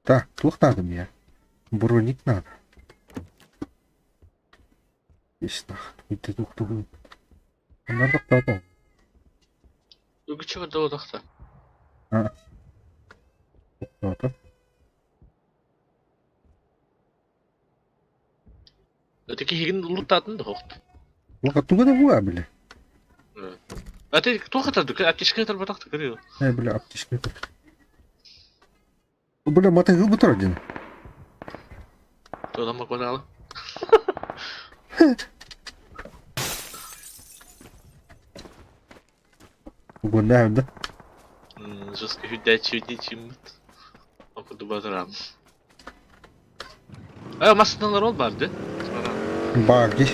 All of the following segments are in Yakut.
Так, туох надо мне? Броник надо. Есть нах. Ты тух тух. Надо кто-то. Үгүччү көрдө А. Кто-то. Ити киһигин улуттаатын да хохт. Лоха туга да буа, бля. А ты туох атарды? Аптечка тарбатах көрүө. Э, бля, аптечка. Бля, мотоцикл бутар один. Туодан маквадалы. Угоннаһым да. Жестко хүдээччи чиммит. Окуду батырам. Э, массыналар ол барды. Баги.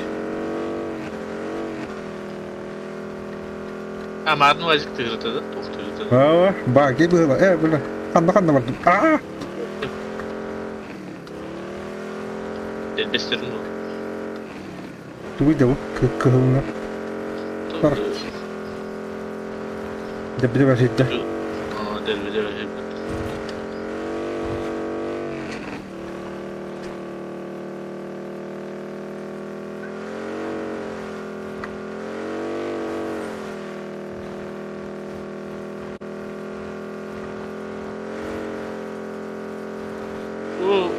А, маарын уазик тыгырытады, туох тыгырытады. Аа, баги быһыла. Э, бля, ханна-ханна бардым. Аа! Делбестерин ол. Тугуй да бу кыһылына. Бар. Дебде башидда. Делбеде башидда. О.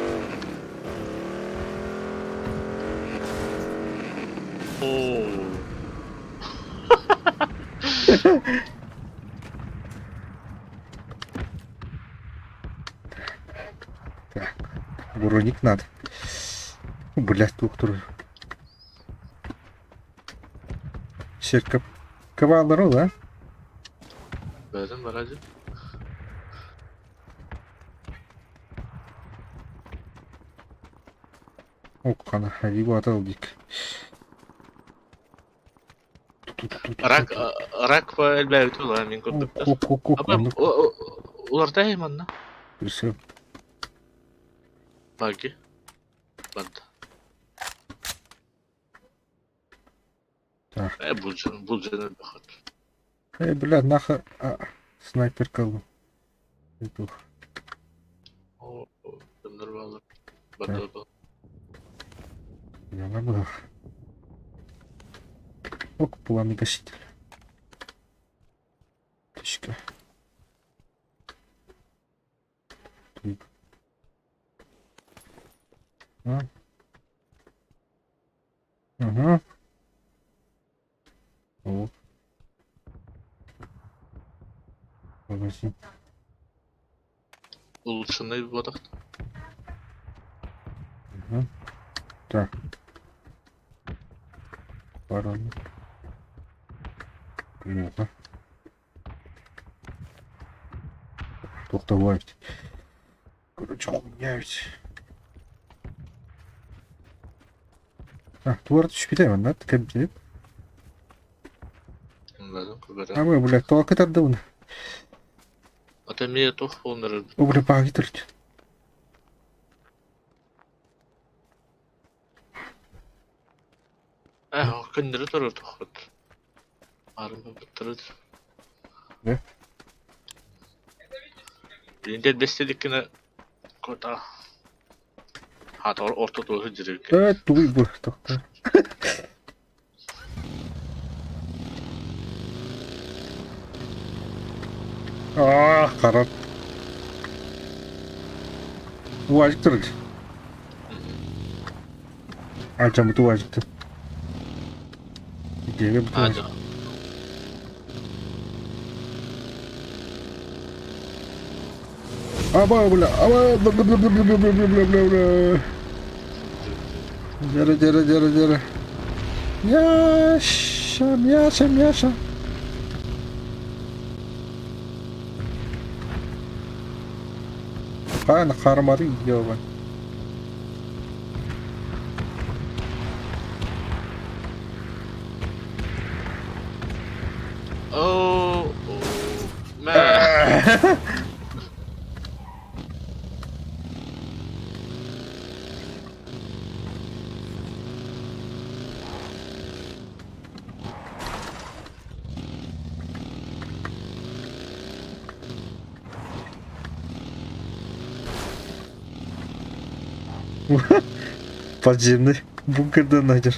О. Так, броник надо. Блядь, тух тур. Сетка кабалар да? Бәрін барады. Оккана, хали дик. Рак, рак элбәбит ула мин көрдүктөр. Уларда манна. Присел. Баги. Банда. Так. Э, булжан, булжан бахат. Э, бля, нахер снайперка. Эту. О, нормально. Банда. Я могу. Ок, пламегаситель. Точка. Тут. А. Ага. О. Подожди. Улучшенный бодах. Ага. Так. Барон. Плохо. Тоқтабай. Короче, хуйня ведь. А, туар түшпейді да, кәбіп. Бәрін А мы, бля, тоға кетерді оны. Ата мне тох болныр. О, бля, бағи тұрды. Э, күндері тұрыр тохот. Арым бітірді. Не? Енді бестедіккені кота. Хата орта туғы жүрек. Э, туй бұл, тоқта. А, қарап. Уажик тұрды. Альчамы туажикты. Деге Hadi. Аба, бля, аба, бля, бля, бля, бля, бля, бля, бля, бля, бля. Дера, дера, дера, дера. Яша, мяша, мяша. Хан хармары ёба. О, мә. Подземный бункердан сылдьар.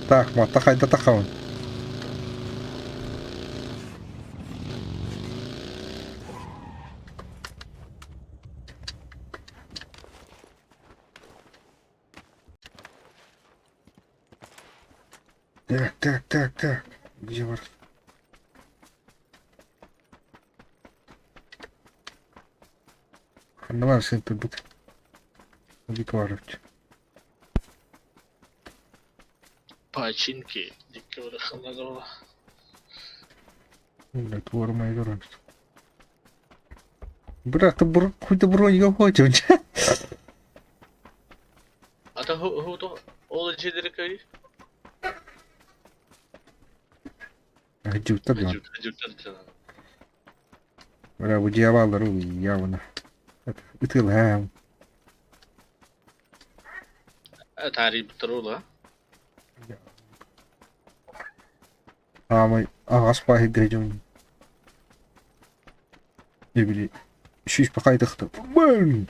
Так, матта хайда тахабын? Так, так, так, так. Где бар? Ханна баар сыппыт? Викторович. Починки. Дикки барахалар. Бля, туорумай көрөбүт. Бля, ты бр... хуй ты бронь хочешь? Ата ху ол дьиэлэри көрүй. Дьуттар дьон. Дьуттар Бля, бу дьяволлар явно. Ытылаам. Таарыйбыттар ула. Аамай аҕас баһыйга дьон. Ибили шиш пахайдахта. Бэм!